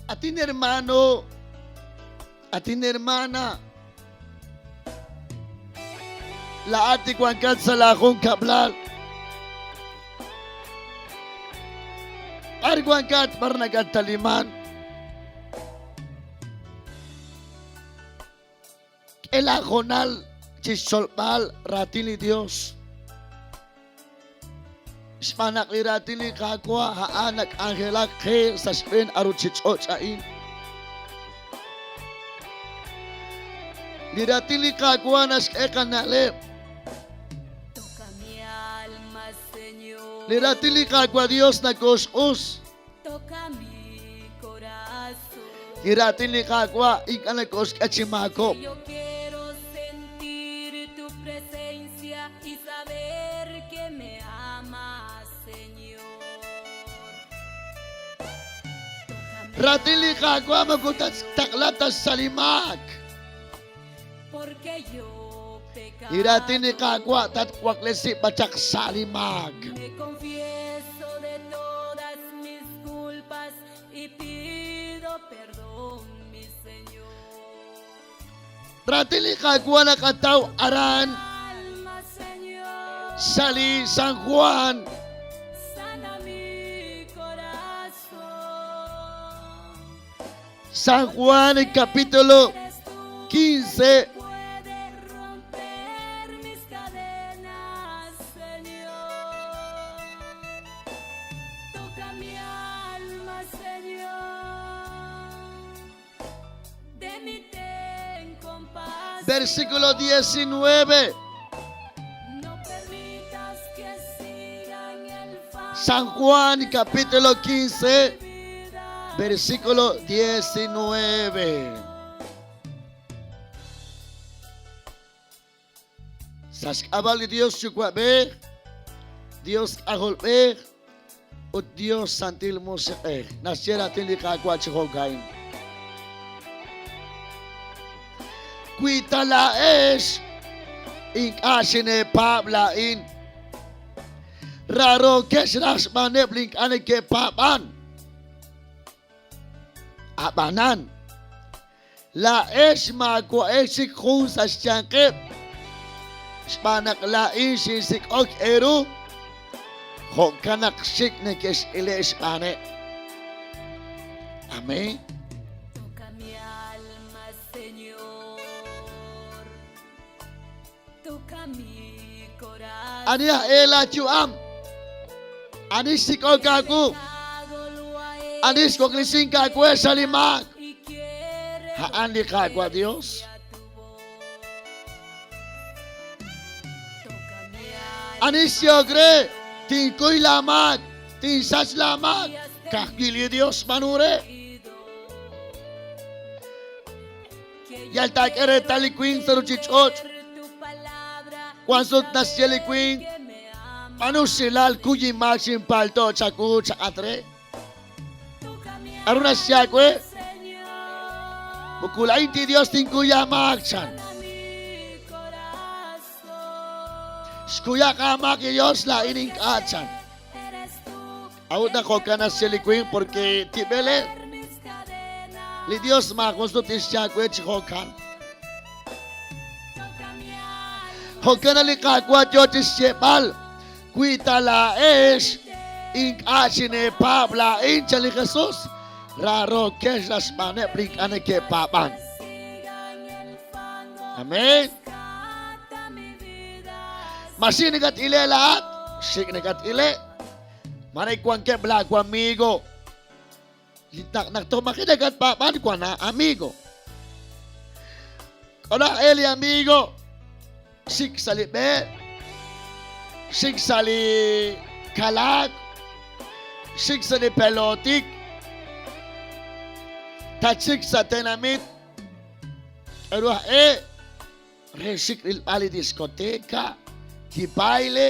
Atin hermano, atin hermana, lahat li wankat sa laajunkab'lal. B'ar wankat, b'ar nakattaliman. K'e laahoonal chi xtzolb'al raatin li Dios. Xb'aan naq li raatin li Qaawa' a'an nak'anjelak qe sa' xb'een a ruuchich'och' a'in. Li raatin li Qaawa' naxk'e qana'leb'. Toca mi alma, Señor. Li raatin li Qaawa' Dios nakooxq'us. Toca mi corazón. Li raatin li Qaawa' ink'a' nakooxk'e chi maakob'k. Yo quiero sentir tu presencia y saber que me amas, Señor. Toca mi Raatin li Qaawa' alma, moko tattaqla ta sa' li maak. Porque yo he Li raatin li pecado. Qaawa' tatwaklesi b'achaq sa' li maak. Me confieso de todas mis culpas y pido perdón, mi Señor. Raatin li Qaawa' naqataw aran Alma, Señor, sa' li San Juan sana mi corazón. San Juan capítulo Eres tú 15 puede romper mis cadenas, Señor. Toca mi alma, Señor. De mí ten compasión. versículo 19. No permitas que siga en el fango San Juan capítulo 15 mi vida. versículo 19. Sa xk'ab'a' li Dios Yuwa'b'ej, Dios K'ajolb'ej ut Dios Santil Musiq'ej. Naxye raatin li Qaawa' chi jo'ka'in. Wi ta laa'ex ink'a' xineepaab' laa'in, raarookex raj xb'aaneb' li ink'a' neke'paab'an. Ab'anan, laa'ex maawa'ex chik jun sa' xyanqeb', xb'aan naq laa'in xinsik'ok eeru, jo'kan naq xik' nekex'ile' xb'aaneb'. Amén. Toca mi alma, Señor. Toca mi corazón. Ani aj e laayu'am? Ani xsik'ok aawu? Pecado lo ha Ani xwaklisink aawe sa' li maak? y quiere A'an li Qaawa' Dios. a tu voz. Toca mi alma Ani xyehok re? Tinkuy laamaak, tinsach laamaak. Ka'ajwi' li Dios xb'aanu re. oído. Que yo Yal taak'e reetal li winq sa' ruuchich'och'. quiero tu palabra Wank sut naxye li winq, que me ama. b'aanu xsilal kuy inmaak xinpalto' chawu chaq'at re. Toca mi K'aru naxye aawe? Señor. Moko laa'in ti Dios tinkuy aamaak, chan. Sana mi corazón. Xkuyaq aamaak li Dios, laa'in ink'a', chan. Eres tú A'ut naq jo'kan naxye li winq porque tib'ele mis cadenas. li Dios maajun sut tixye aawe chi jo'kan. Toca mi alma. Jo'kan naq li Qaawa' yo chi xyeeb'al, wi ta laa'ex ink'a' xineepaab' laa'in, chan li Jesus, raarookex raj xb'aaneb' li ink'a' neke'paab'an. Siga en el fango. Amén. Rescata mi vida. Ma xik nakat'ile' laa'at, xik nakat'ile'. Mare wankeb' laawamigo. Li naq naq toj maji' nakatpaab'an wan aamigo. K'ola e li amigo, xik sa' li b'e, xik sa' li kalaak, xik sa' li pelotik, tatxik sa' tenamit. K'aru aj e re xik rilb'al li diskoteca, li baile,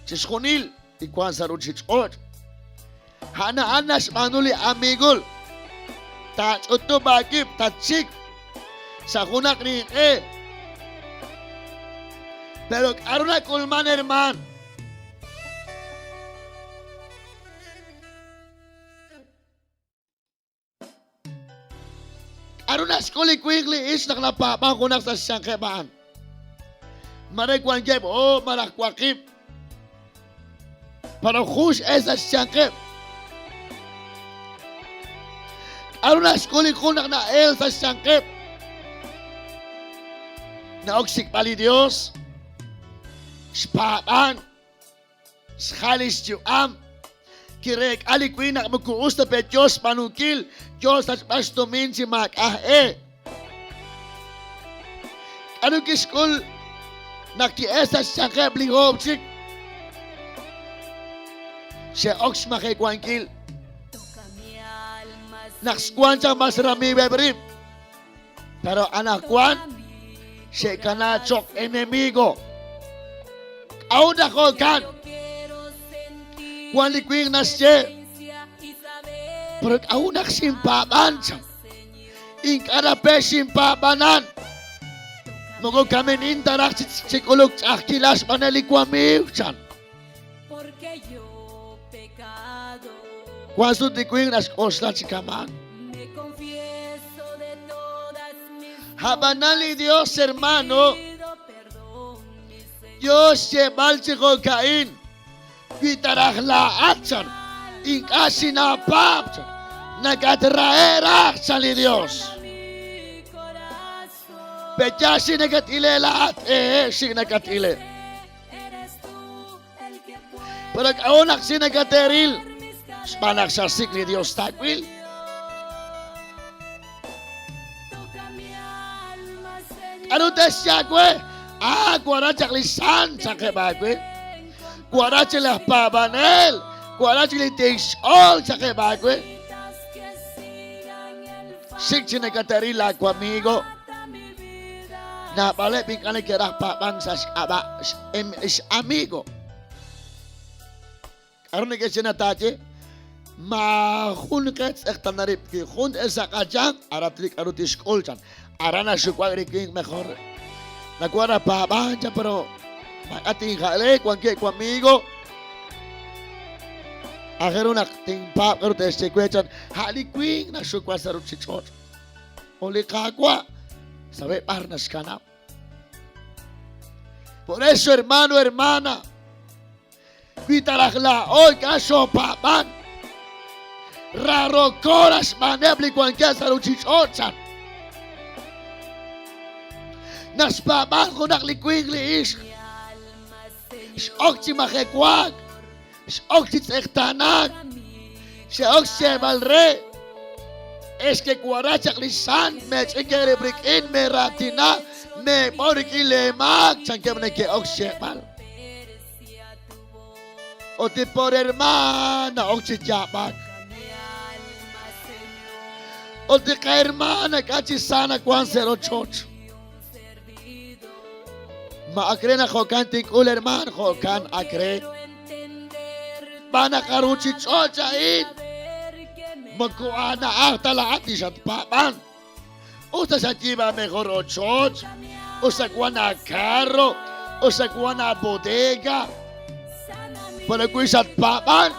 chixjunil li wank sa' ruuchich'och'. A'an a'an naxb'aanu li amigul. Taach'utub' aawib', tatxik sa' junaq ninq'e. Pero k'aru nak'ulman, hermaan? K'aru naxk'ul li winq li ixq naq napaab'ank junaq sa' xyanqeb' a'an? Mare wankeb' oob' malaj waqib'. Pero jun x'el sa' xyanqeb'. K'aru naxk'ul li jun naq na'el sa' xyanqeb'? Na'ok xsik'b'al li Dios, xpaab'an, xjal li xyu'am. Kireek'a li winq naq moko us ta pe yo xb'aanunkil, yo xsachb'al xtumin chi maak'a' aj e. K'aru kixk'ul naq ki'el sa' xyanqeb' li oob' chik? Xe'ok xmajewankil naq xwank chaq mas ramiiweb' rib'. Pero anaqwan xe'kanaak cho'q enemigo. K'a'ut naq jo'kan? Wank li winq naxye, Pero k'a'ut naq xinpaab'an chan? Ink'a' nape xinpaab'anan. Moko kamenin ta raj chi k'uluk ch'a'ajkilal xb'aaneb' li wamiiw chan. Wank sut li winq naxk'oxla chi kama'an. Ab'anan li Dios, hermano, yo xyeeb'al chi jo'ka'in, Wi ta raj laa'at, chan, ink'a' xinaapaab', chan, nakatrahe' raj, chan li Dios. Pe'yaal xik nakat'ile' laa'at? Ehe', xik nakat'ile'. Pero k'a'ut naq xik nakate'ril? Xb'aan naq xasik' li Dios taawil. K'aru te'xye aawe? Ah, wara chaq li sant chaqeb' aawe. Wara chaq laj paab'anel. Wara chaq li tiik xch'ool chaqeb' aawe. Xik chi nakate'ril laawamigo. Naab'aleb' ink'a' neke'raj paab'ank sa' xk'ab'a' x'amigo. K'aru neke'xye naq taaye? Maajun qe ttz'eqtaana rib'. Wi jun t-elq sa' qayanq, aran tli k'aru tixk'ul, chan. Aran naxuwak li winq mejor. Nawank raj paab'ank, chan, pero maak'a' tinja'le, wankeb' wamigo. Aajel ru naq tinpaab' k'aru te'xye we, chan. A' li winq naxuwak sa' ruuchich'och'. Ut li Qaawa' sabe b'ar naxkanab'. Por eso, hermano, hermana, wi ta raj laa'o ink'a' xoopaab'an, raaroko raj xb'aaneb' li wankeb' sa' ruuchich'och', chan. Naq xpaab'an junaq li winq li ixq, x'ok chi majewaak, x'ok chi tz'eqtaanaak, xe'ok xyeeb'al re, Ex ke'wara chaq li sant, meech'ik eerib' rik'in, meeraatina, meeb'on rik'in leemaak, chankeb' neke'ok xyeeb'al. Ut li poor hermaan na'ok chi yaab'ak. Ut li qahermaan nak'a chi sa nawank sa' rochoch. Ma ak re naq jo'kan tink'ul hermaan? Jo'kan ak re. Xb'aan naq a ruuchich'och' a'in moko aana'aj ta laa'at li xatpaab'an. Us ta xayiib' aamejor ochoch, us ta wank aakarro, us ta wank aabodega, pero wi xatpaab'an,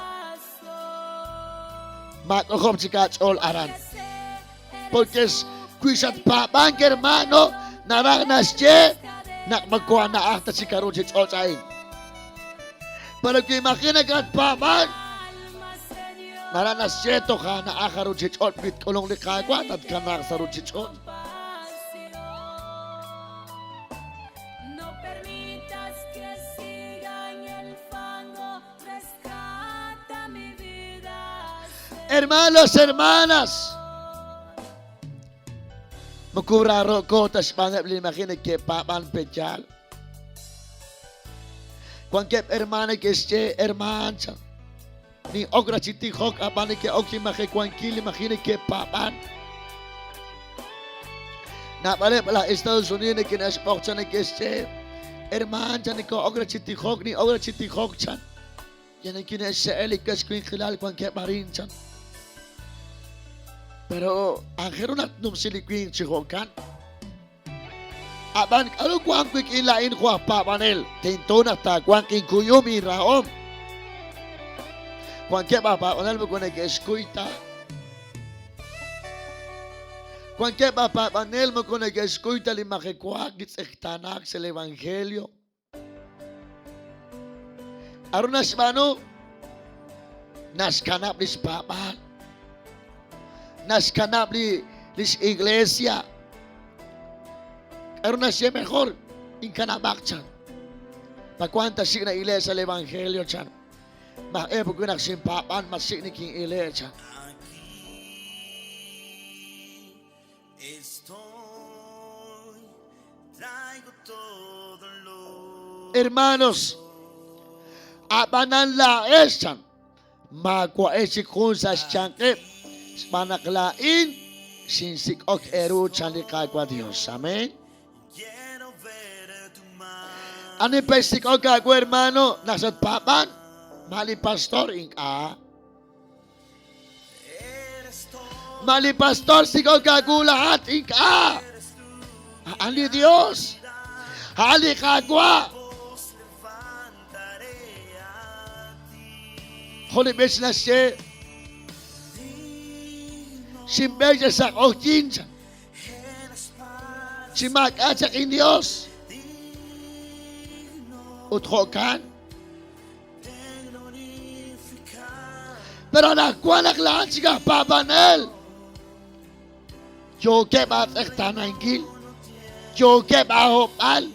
maak'ojob' chik aach'ool aran. Porque wi xatpaab'ank hermano, naraj naxye naq moko ana'aj ta chik a ruuchich'och' a'in. Pero wi maji' nakatpaab'ank, naraj naxye toj aana'aj a ruuchich'och' wi tk'ulunq li Qaawa' tatkanaaq sa' ruuchich'och'. Hermanos, hermanas, moko raaroko ta xb'aaneb' li maji' neke'paab'ank pe yaal. Wankeb' hermaan neke'xye, hermaan, chan, nin'ok raj chi tijok, ab'an neke'ok chi majewankil li maji' neke'paab'ank. Naab'aleb' laj Estados Unidos neke'xb'oq chan neke'xye, hermaan, chan, neke'ok raj chi tijok, nin'ok raj chi tijok, chan. Ya nikine'xse'e li wech winqilal wankeb' arin, chan. Pero aajel ru naq tnumsi li winq chi jo'kan. Ab'an k'aru wank wik'in laa'in jo' aj paab'anel? Tento naq taawanq inkuyum inrahom. Wankeb' aj paab'anel moko neke'xkuy ta. Wankeb' aj paab'anel moko neke'xkuy ta li majewaak, li tz'eqtaanaak sa' li evangelio. K'aru naxb'aanu? Naxkanab' li xpaab'aal. Naxkanab' li lix iglesia. K'aru naxye mejor? Inkanab'aq chan. Ma wank ta xik na iglesia el evangelio chan. Ma e wi naq xinpaab'an ma xik nikin'ile chan. Hermanos, a'b'anan laa'ex chan, maawa'ex chik jun sa' xyanqeb', xb'aan naq laa'in xinsik'ok eeru chan li Qaawa' Dios. Amén. Ani pe' xsik'ok aawe, hermano, naq xatpaab'an? Ma li pastor? Ink'a'. Ma li pastor xsik'ok aawu laa'at? Ink'a'. A'an li Dios. A'an li Qaawa'. Jo' li b'ich naxye, xinb'eek sa' q'oqyink chan. Chi maak'a' chaq inYos. Ut jo'kan. Pero anaqwan naq laa'at chik aj paab'anel, yookeb' aatz'eqtaanankil, yookeb' aahob'al,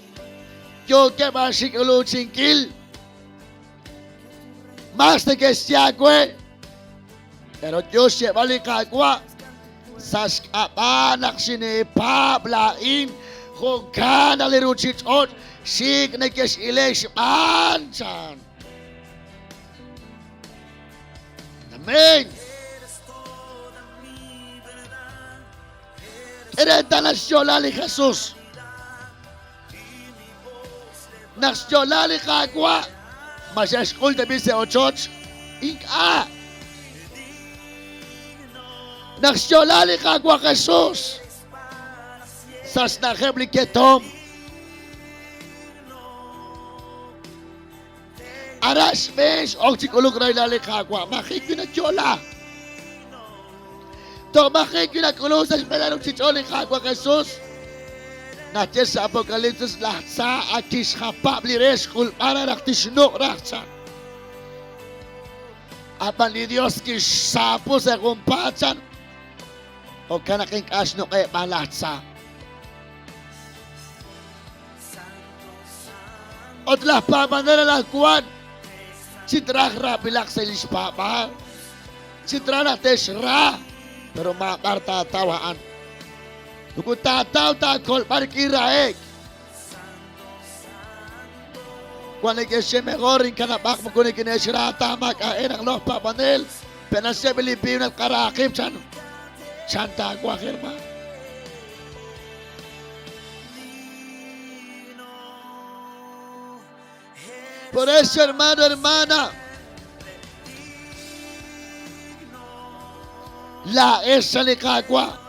yookeb' aaxik'uluuchinkil. Mas neke'xye aawe, pero yo xyeeb'al li Qaawa' sa' xk'ab'a' naq xineepaab' laa'in, jo'kan naq li ruuchich'och' xik nekex'ile xb'aan, chan. Amén. K'e reetal naq xyo'la li Jesus. Naq xyo'la li Qaawa', ma xe'xk'ul tab'i' sa' ochoch? Ink'a'. Naq xyo'la li Qaawa' Jesus sa' xna'ajeb' li ketom, aran xb'een x'ok chi k'uluk rahilal li Qaawa'. Maji' wi nayo'la. Toj maji' wi nak'uluk sa' xb'een li ruuchich'och' li Qaawa' Jesus. Naxye sa' Apocalipsis laj tza ak kixjapab' li re xk'ulb'al re naq tixnuq' raj chan. Ab'an li Dios kixsaapu sa' junpaat chan. Jo'kan naq ink'a' xnuq'e' b'an laj tza. Ut laj paab'anel anaqwan chi traj raab'ilaq sa' li xpaab'aal, chi traj naq te'xra, pero maab'ar taataw a'an. Moko taataw taakolb'al rik'in rahe'k. Wan neke'xye mejor inkanab'aq moko nikine'xra ta maak'a'e naq laj paab'anel pe naxye li Biblia naq tqara qib' chan chan taawaj hermano. Por eso, hermano, hermana, laa'ex sa' li Qaawa'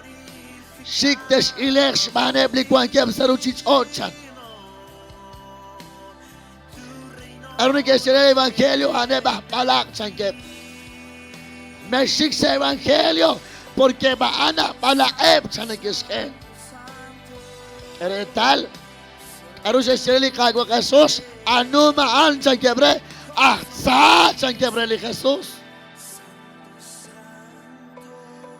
xik tex'ile'q xb'aaneb' li wankeb' sa' ruuchich'och' chan. K'aru neke'xye re Evangelio a'aneb' aj b'alaq' chankeb'. Mexxik sa' Evangelio porque a'an aj b'alaq'eb' chan neke'xk'e. K'e reetal k'aru xe'xye re li Qaawa' Jesus, anum a'an chankeb' re, aj tza chankeb' re li Jesus.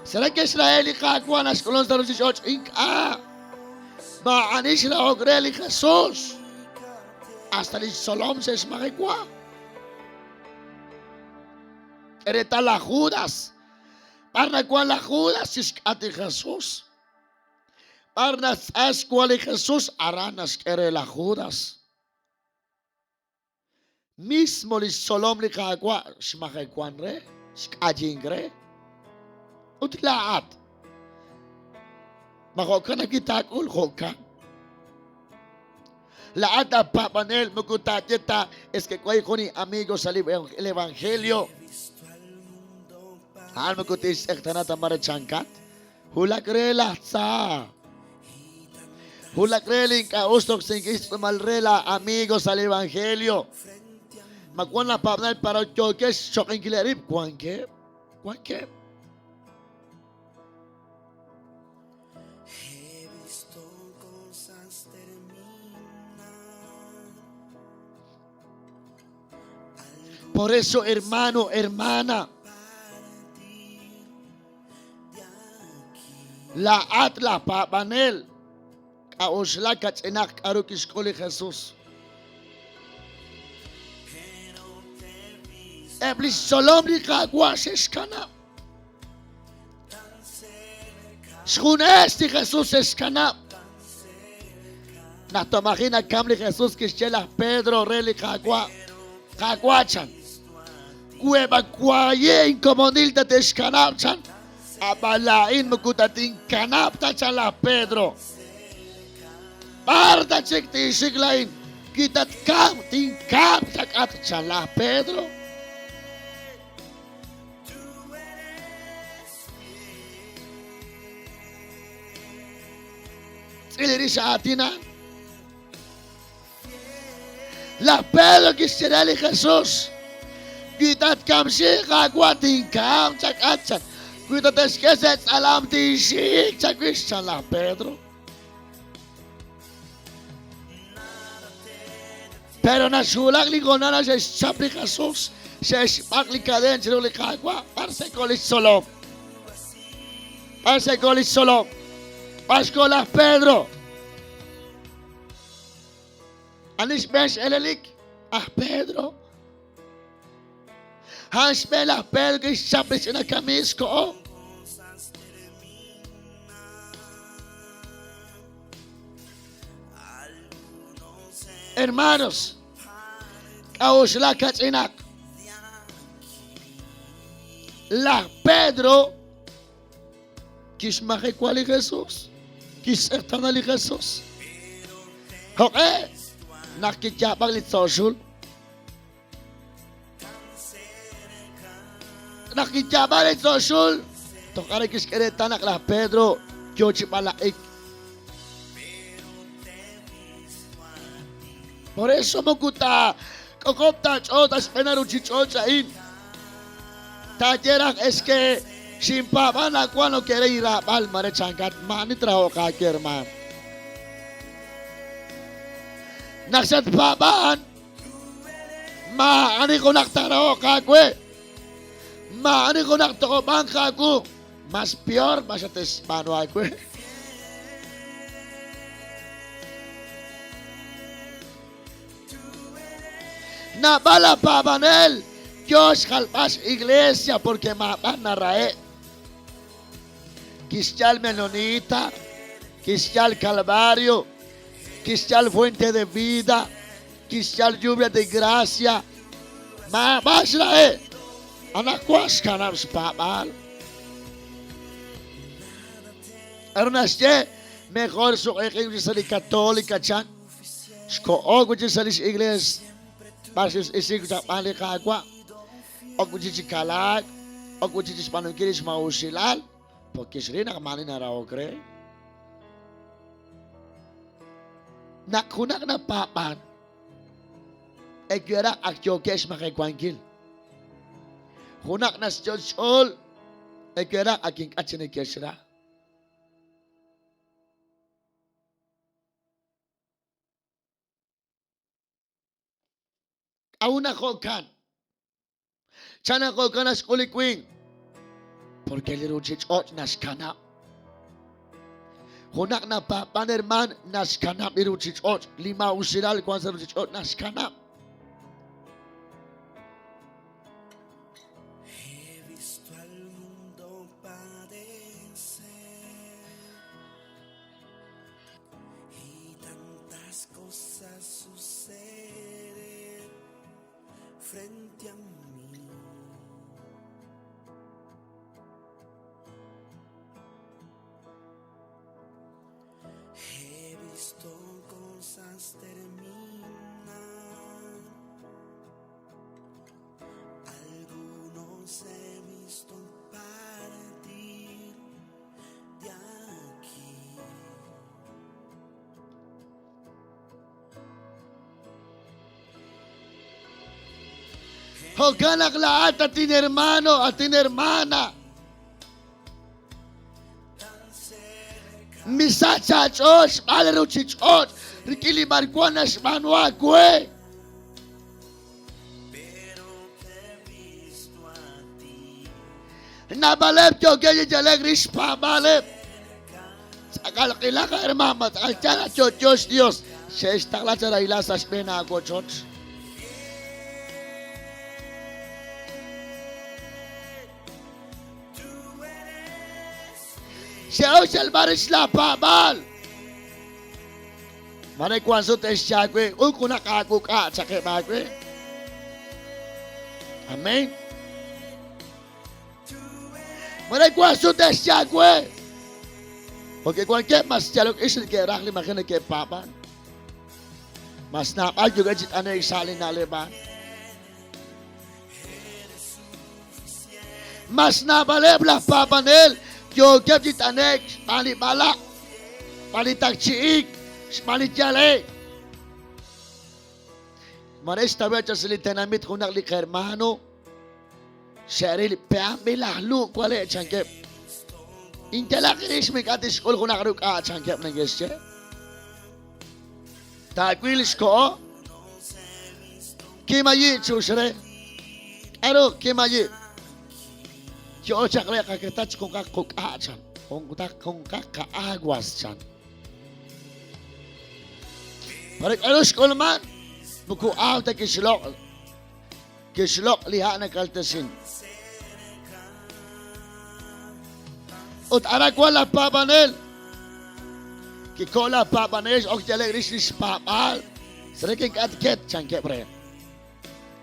Será que Israel li Qaawa' naxk'ulun sa' ruuchich'och'? Ink'a'. Maa'ani xrahok re li Jesus. Hasta li xtzolom xe'xmajewa. K'e reetal laj Judas. B'ar nawank laj Judas chixk'at li Jesus? B'ar natz'ax wank li Jesus? Aran naxk'e re laj Judas. Mismo li xtzolom li Qaawa' xmajewank re, xk'ayink re. Ut laa'at, ma jo'kan ajwi' taak'ul? Jo'kan. Laa'at aj paab'anel moko taaye ta es que wank jun amigo sa' li evangelio. A'an moko tixtz'eqtaana ta mare chankat. Wulak re laj tza. Wulak re li ink'a' us roksinkil xtz'uumal re laa amigo sa' li evangelio. Ma wank laj paab'anel para yookeb' xchoqinkileb' rib'? Wankeb'. Wankeb'. Por eso, hermano, hermana, laa'at laj paab'anel, k'a'uxla kach'inaq k'aru kixk'ul li Jesus. Eb' li xtzolom li Qaawa' xe'xkanab'. Xjunes li Jesus xe'xkanab'. Naq toj maji' nakam li Jesus kixye laj Pedro re li Qaawa', Qaawa' chan, wi eb' waye inkomonil tate'xkanab' chan, ab'an laa'in moko tatinkanab' ta chan laj Pedro. B'ar ta chik tinxik laa'in? Wi tatkamq, tinkamq chak'atq chan laj Pedro. Tz'il rix aatin a'an. Laj Pedro kixye re li Jesus, Wi tatkamsiiq, Qaawa', tinkamq chak'atq chan. Wi tate'xk'e sa' tz'alam, tinxik chawix, chan laj Pedro. Pero naxwulak li hoonal naq xe'xchap li Jesus, xe'xb'ak' li kadeen chiru li Qaawa', b'ar xe'ko li xtzolom? B'ar xe'ko li xtzolom? B'ar xko laj Pedro? Ani xb'een x'elelik? Aj Pedro. A'an xb'een laj Pedro kixchap li ch'ina kamiis koho. Hermanos, k'a'uxla kach'inaq. Laj Pedro kixmajewa li Jesus, kixtz'eqtaana li Jesus. Jo'q'e naq kiyaab'ak li tzo'xul? Naq kiyaab'ak li tzo'xul, toj are kixk'e reetal naq laj Pedro yo chi b'alaq'ik. Por eso moko taak'ojob' ta aach'ool sa' xb'een a ruuchich'och' a'in. Taaye raj, Es que xinpaab'an anaqwan ok re inraab'al, mare chankat, maa'ani traho'q aawe, hermaan. Naq xatpaab'an, Maa'ani junaq taaraho'q aawe. Maa'ani junaq toq'ob'anq aawu. Mas peor ma xate'xb'aanu aawe. Naab'al aj paab'anel yoo xjalb'al x'iglesia porque maab'ar narahe'. Kixyal Menonita, kixyal Calvario, kixyal Fuente de Vida, Kixyal lluvia de gracia. Maab'ar xra'e'. Anaqwan xkanab' xpaab'aal. K'aru naxye? Mejor suq'iqin wi' sa' li Católica chan. Xkoho wi' chik sa' li x'iglees b'ar x'isiik chaq xb'aan li Qaawa'. Ok wi' chik chi kalaak, ok wi' chik chi xb'aanunkil li xmaa'usilal, porque xril naq maa'ani narahok re. Naq junaq napaab'an, eweraq ak yookeb' xmajewankil. Junaq naxyot' xch'ool, eweraq ak ink'a' chik neke'xra. K'a'ut naq jo'kan? Chan naq jo'kan naxk'ul li winq? Porque li ruuchich'och' naxkanab'. Junaq napaab'an hermaan naxkanab' li ruuchich'och', li maa'usilal wank sa' ruuchich'och' naxkanab'. Y tantas cosas suceden frente a mí. He visto cosas terminar. Algunos he visto partir de aquí. Jo'kan naq laa'at at inhermano at inhermana, misach aach'ool xb'aan li ruuchich'och' rik'in li b'arwan naxb'aanu aawe. Naab'aleb' yookeb' chi yale'k rix xpaab'aaleb'. Tz'aqal qilaq hermaan, ma tz'aqal yaal naq yo'yo xYos xe'xtaqla cha rahilal sa' xb'een aawochoch. Xe'ok xyalb'al rix laapaab'aal. Mare wank sut te'xye aawe, Uk junaq aawuk'a' chaqeb' aawe. Amén. Mare wank sut te'xye aawe, Porque wankeb' mas yalok ix neke'raj li maji' neke'paab'an. Mas naab'al yookeb' chi t'ane'k sa' li na'leb' a'an. Mas naab'aleb' laj paab'anel yookeb' chi t'ane'k xb'aan li b'alaq', xb'aan li takchi'ik, xb'aan li yale'k. Mare xtawe' chaq sa' li tenamit junaq li hermano xe'ril pe'anb'il laj Lu' wale' chankeb'. Inyalaq rix mik'a' tixk'ul junaq ruk'a' chankeb' neke'xye. Taawil xkoho Kimayi' chuxre. K'aru kimayi'? Yo'o chaq re qaketach junqaq quk'a' chan. Junqaq junqaq qa'aguas chan. Pero k'aru xk'ulman? Moko aaw ta kixloq'. Kixloq' li ha' nakaltesin. Ut aran wank laj paab'anel. Kiko' laj paab'anel x'ok yale'k rix li xpaab'aal. Srek ink'a' tket, chankeb' re.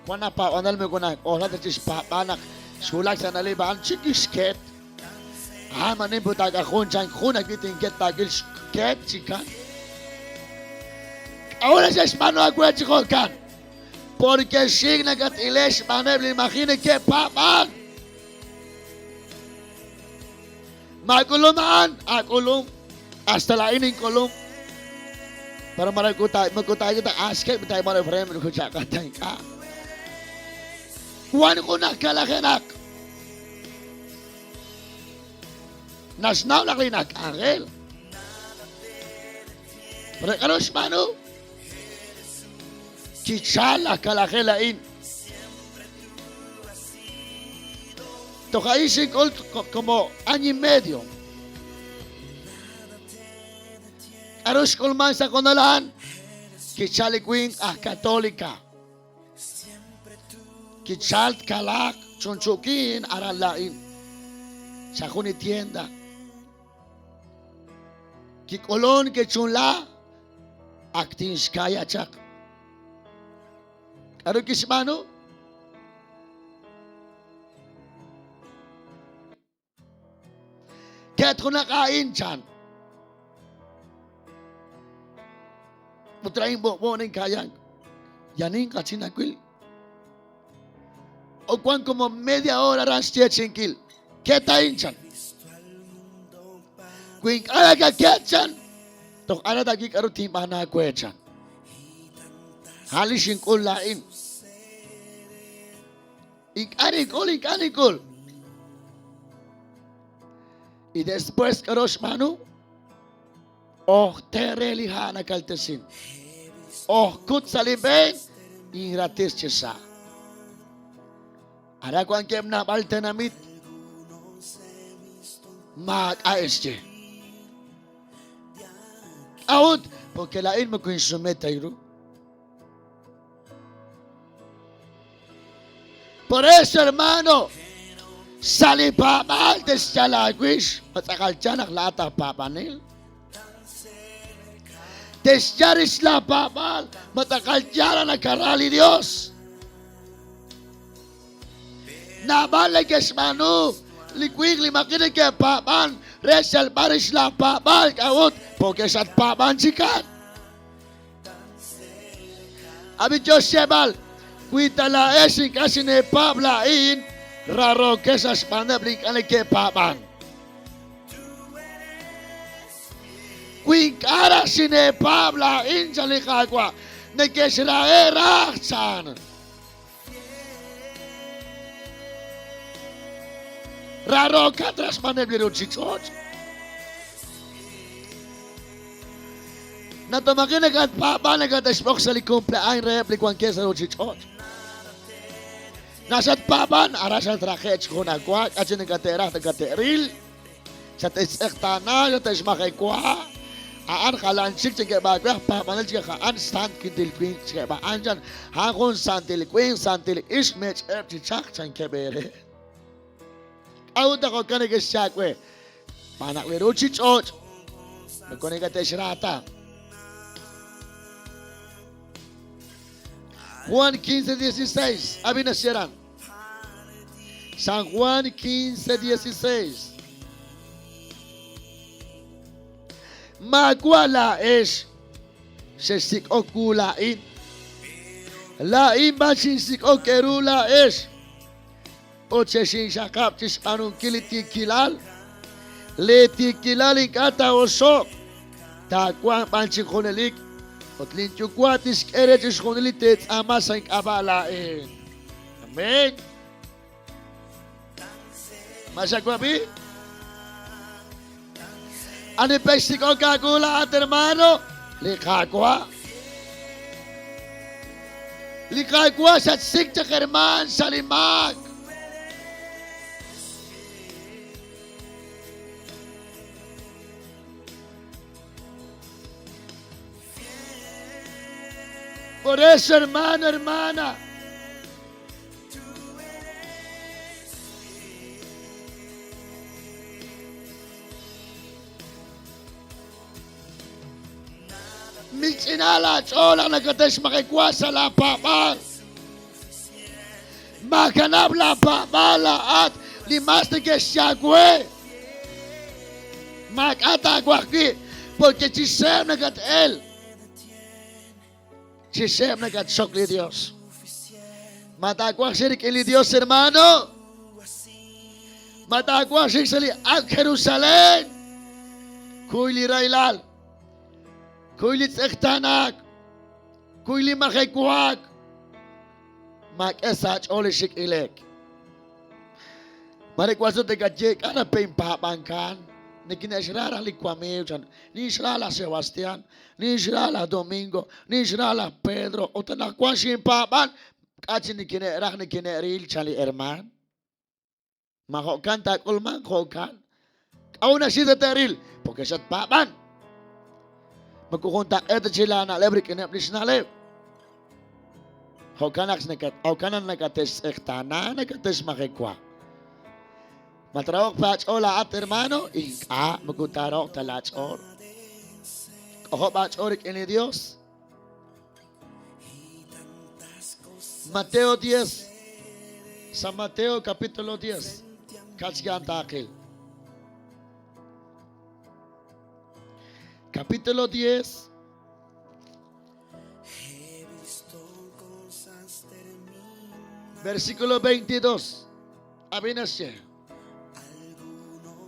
Wank laj paab'anel moko nak'ojla ta chi xpaab'aal naq xwulak sa' na'leb' a'an chi kixket. A'an ma nim put aak'ajun chank jun ajwi' tinket taawil xket chi kan. K'a'ut naq xe'xb'aanu aawe chi jo'kan? Porque xik nakat'ile' xb'aaneb' li maji' neke'paab'ank. Ma ak'ulum a'an? Ak'ulum. Hasta laa'in ink'ulum. Pero moko taa'ik ta askeb' ta hermano Efraín moko chaq'al ta ink'a'. Wan junaq kalajenaq. Naxnaw naq li nak'anjel. Pero k'aru xb'aanu? Kichal laj kalajel a'in. Toj a'in xink'ul como año y medio. K'aru xk'ulman sa' jonal a'an? Kichal li winq aj Katolika. Kichal tkalaaq chunchukin aran laa'in. Sa' jun li tienda. Kik'ulun kichunla ak tinxkaya chaq. K'aru kixb'aanu? Ket junaq a'in chan. Ut ra'in b'o'b'o' ninkayank. Yanin qachinawil. O wan como media hora ran xyeechi'inkil. Ket a'in chan. Wi ink'a' nakaket chan, toj ara tawi k'aru tinb'aanu aawe chan. A'an li xink'ul laa'in. Ink'a' nink'ul, ink'a' nink'ul. Y después k'aru xb'aanu? Ojte re li ha' nakaltesin. Ojkut sa' li b'een, inratis chi sa'. Ara wankeb' naab'al tenamit maak'a' xye. K'a'ut? Porque laa'in moko insume ta ru. Por eso, hermano, sa' li paab'aal te'xyal aawix, ma tz'aqal yaal naq laa'at aj paab'anel. Te'xyal rix laa paab'aal, ma tz'aqal yaal naq nakara li Dios. Naab'al neke'xb'aanu li winq li maji' neke'paab'an re xyalb'al rix laa paab'aal. K'a'ut? Porque xatpaab'an chikan. Ab'i yo xyeeb'al, wi ta laa'ex ink'a' xineepaab' laa'in, rarookex sa' xb'aaneb' li ink'a' neke'paab'an. Wi ink'a' raj xineepaab' laa'in, chan li Qaawa', neke'xrahe' raj, chan. Rarookat raj xb'aaneb' li ruuchich'och'. Natomaqi nakatpaab'an nakatexb'oq sa' li kumple'añ reheb' li wankeb' sa' ruuchich'och'. Naq xatpaab'an, aran xatraqe' chi junajwa, k'a' chik nakate'raj nakate'ril, xate'xtz'eqtaana, xate'xmajewa. A'an jalan chik chankeb' aawe, aj paab'anel chik a'an santil winq chikeb' a'an chan, a'an jun santil winq, santil ixq, meech'e'eb' chi chaj chankeb' eere. K'a'ut naq jo'kan neke'xye aawe? Xb'aan naq li ruuchich'och' moko nakate'xra ta. Juan 15, 16. Abi naxye San Juan 15, 16. Maawa' laa'ex xexsik'ok wu laa'in. Laa'in b'an xinsik'ok eeru laa'ex. Ut xexinxaqab' chi xb'aanunkil li tiikilal. Lee tiikilal ink'a' taa'oso'q, taawanq b'an chi junelik, ut lin Yuwa' tixk'e re chixjunil li teetz'aama sa' ink'ab'a' laa'in. Amén. Ma xawab'i? Ani pe' xsik'ok aawu laa'at, hermano? Li Qaawa'. Li Qaawa' xatsik chaq, hermaan, sa' li maak. Por eso, hermano, hermana, Mich'ina laach'ool naq nakate'xmaqewa sa' laapaab'aal. Maakanab' laapaab'aal laa'at li mas neke'xye aawe. Maak'a' taawaj wi', porque chi seeb' nakat-el. Chi seeb' nakatxok li Dios. Ma taawaj xik rik'in li Dios, hermano? Ma taawaj xik sa' li ak' Jerusalén? Kuy li rahilal. Kuy li tz'eqtaanaak. Kuy li majewaak. Maak'e sa' aach'ool li xik' ile'k. Mare wank sut nakaye, K'a' naq pe' inpaab'ankan? Nikine'xra raj li wamiiw, chan. Ninxra laj Sebastián, ninxra laj Domingo, ninxra laj Pedro, ut anaqwan xinpaab'an, k'a' chi nikine'raj nikine'ril, chan li hermaan. Ma jo'kan taak'ulmanq? Jo'kan. K'a'ut naq xik tate'ril? Porque xatpaab'an. Moko juntaq'eet ta chi laana'leb' rik'ineb' li xna'leb'. Jo'kan naq jo'kan naq nakate'xtz'eqtaana, nakate'xmajewa. Ma traho'q pa aach'ool laa'at, hermano? Ink'a', moko taaro'q ta laach'ool. K'ojob' aach'ool rik'in li Dios. Mateo 10. San Mateo capítulo 10. Kachgan taaqil. Capítulo 10. Versículo 22. Abinasye.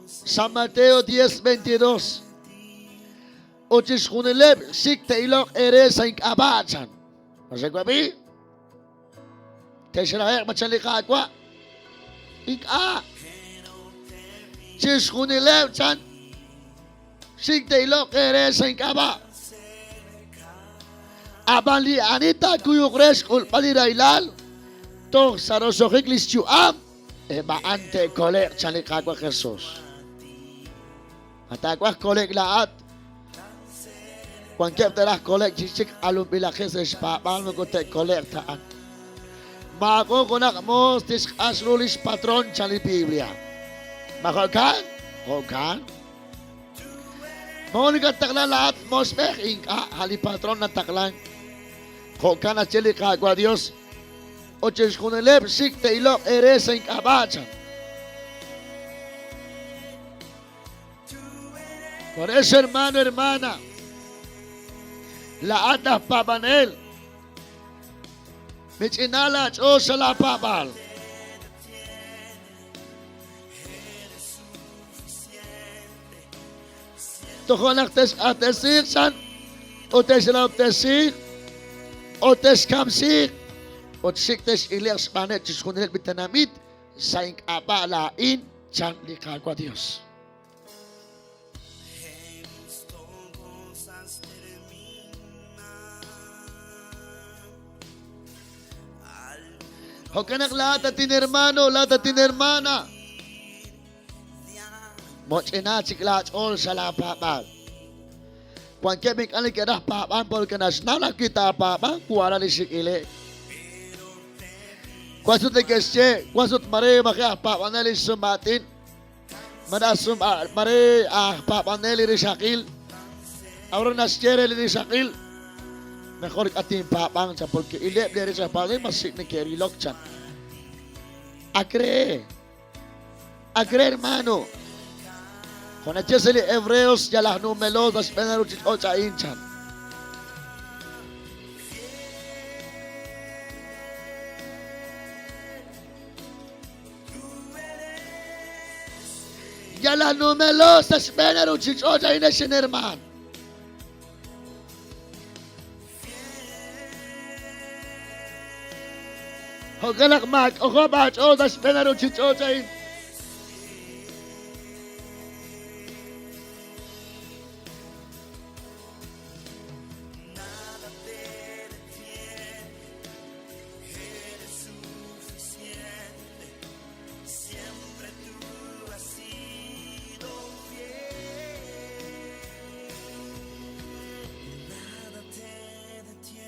San Mateo 10, 22. Ut chixjunileb' xik te'iloq eere sa' ink'ab'a', chan. Ma xawab'i? Texrahe'q ma chan li Qaawa'? Ink'a'. Chixjunileb' chan xik te'iloq eere sa' ink'ab'a'. Ab'an li ani taakuyuq re xk'ulb'al li rahilal toj sa' roso'jik li xyu'am, eb' a'an te'kole'q, chan li Qaawa' Jesus. Ma taawaj kole'k laa'at? Wankeb' te'raj kole'k chi chik q'alunb'ilaqeb' sa' xpaab'aal moko te'kole'q ta a'an. Maajun junaq moos tixq'ax ru li xpatron, chan li Biblia. Ma jo'kan? Jo'kan. Moos nakattaqlan laa'at moosb'ej? Ink'a', a' li patron nataqlank. Jo'kan naxye li Qaawa' Dios, Ut chixjunileb' xik' te'iloq eere sa' ink'ab'a', chan. Por eso, hermano, hermana, laa'at aj paab'anel, mich'ina laach'ool sa' laapaab'aal. Toja' naq texq'axtesiiq chan ut texrahob'tesiiq ut texkamsiiq ut xik' tex'ile'q xb'aaneb' chixjunileb' li tenamit sa' ink'ab'a' laa'in, chan li Qaawa' Dios. Jo'kan naq laa'at at inhermano, laa'at at inhermana, moch'ina chik laach'ool sa' laapaab'aal. Wankeb' ink'a' neke'raj paab'ank porque naxnaw naq wi taapaab'anq wara li xik' ile'k. Wank sut neke'xye, wank sut mare maji' aj paab'anel li xsum'aatin, mare sum mare aj paab'anel li rixaqil. Ab'an naxye re li rixaqil, mejor k'a tinpaab'anq chan porque ileb' li rech aj paab'anel mas xik' neke'rilok chan. Ak re. Ak re hermano. Jo' naxye sa' li Hebreos yal aj numelo sa' xb'een li ruuchich'och' a'in chan. Yal aj numelo sa' xb'een li ruuchich'och' a'in ex hermaan. Jo'kan naq maak'ojob' aach'ool sa' xb'een li ruuchich'och' a'in.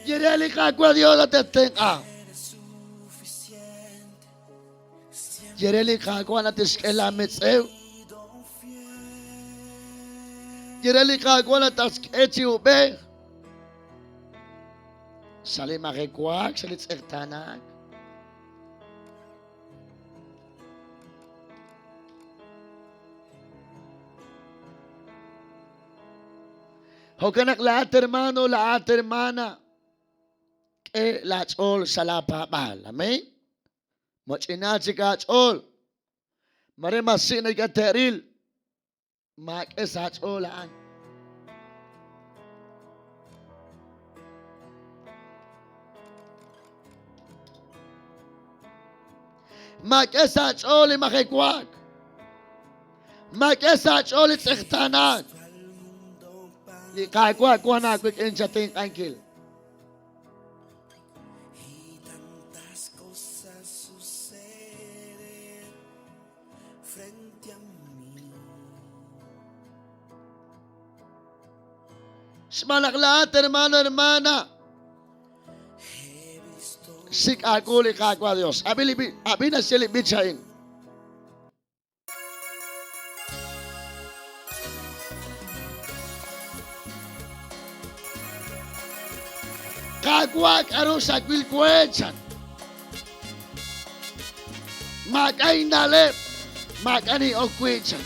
Ye re li Qaawa' Dios natattenq'a. Ye re li Qaawa' natixk'e laametz'ew. Ye re li Qaawa' nataxk'e chi ub'ej. Sa' li majewaak, sa' li tz'eqtaanaak. Jo'kan naq laa'at hermano, laa'at hermana, k'e laach'ool sa' laapaab'aal. Amén. Mach'ina chik aach'ool. Mare masi' nakate'ril. Maak'e sa' aach'ool a'an. Maak'e sa' aach'ool li majewaak. Maak'e sa' aach'ool li tz'eqtaanaak. Li Qaawa' wank aawik'in chatenq'ankil. Xb'aan naq laa'at, hermano, hermana, sik' aawu li Qaawa' Dios. Ab'i li ab'i naxye li b'ich a'in. Qaawa' k'aru xawil we chan. Maak'a' inna'leb', maak'a' nin'ok wi' chan.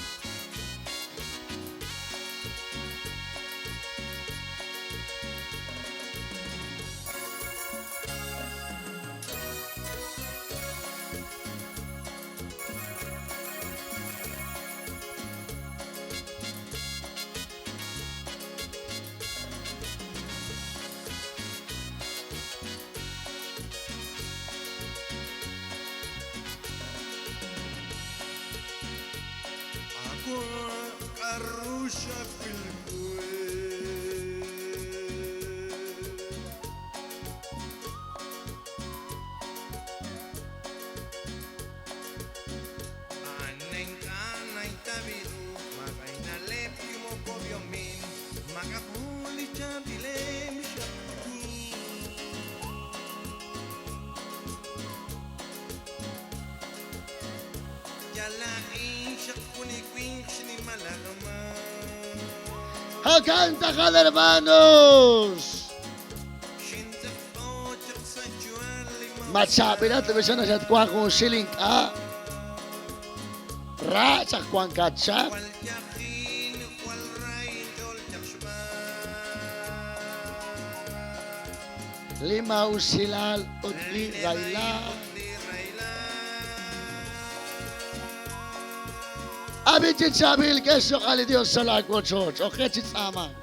Jo'kan tz'aqal hermanos. Ma chaab'ilat li b'ichan xatwank junxil ink'a'. Ra chaq wankat chaq. Li maa'usilal ut li rahilal. Ab'i chi chaab'il k'e xloq'al li Dios sa' laa wochoch. Oqe chi tz'aamank.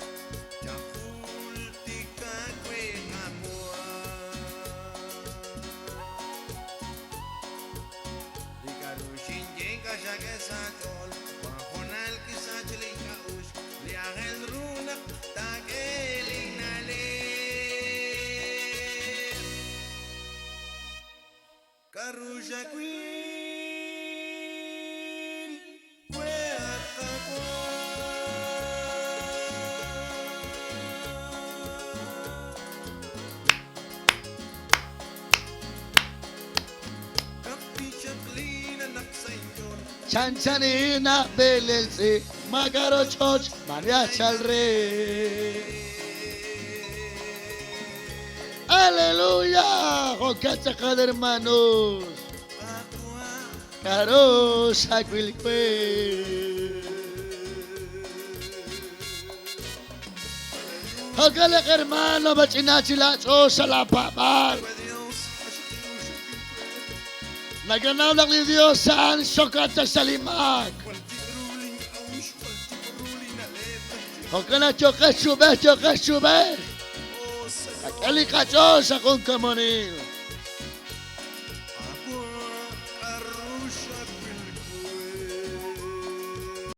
Chanchanin aj b'eelel tz'i', maak'a' rochoch, maare aj chal re. Aleluya! Jo'kan tz'aqal hermanos. K'a'ru xawil we? Jo'kan naq hermano, mach'ina chi laach'ool sa' laapaab'aal. Nakanaw naq li Dios a'an xokatz sa' li maak. Jo'kan naq yooqex chub'ej, yooqex chub'ej. Qak'e li qach'ool sa' jun komonil.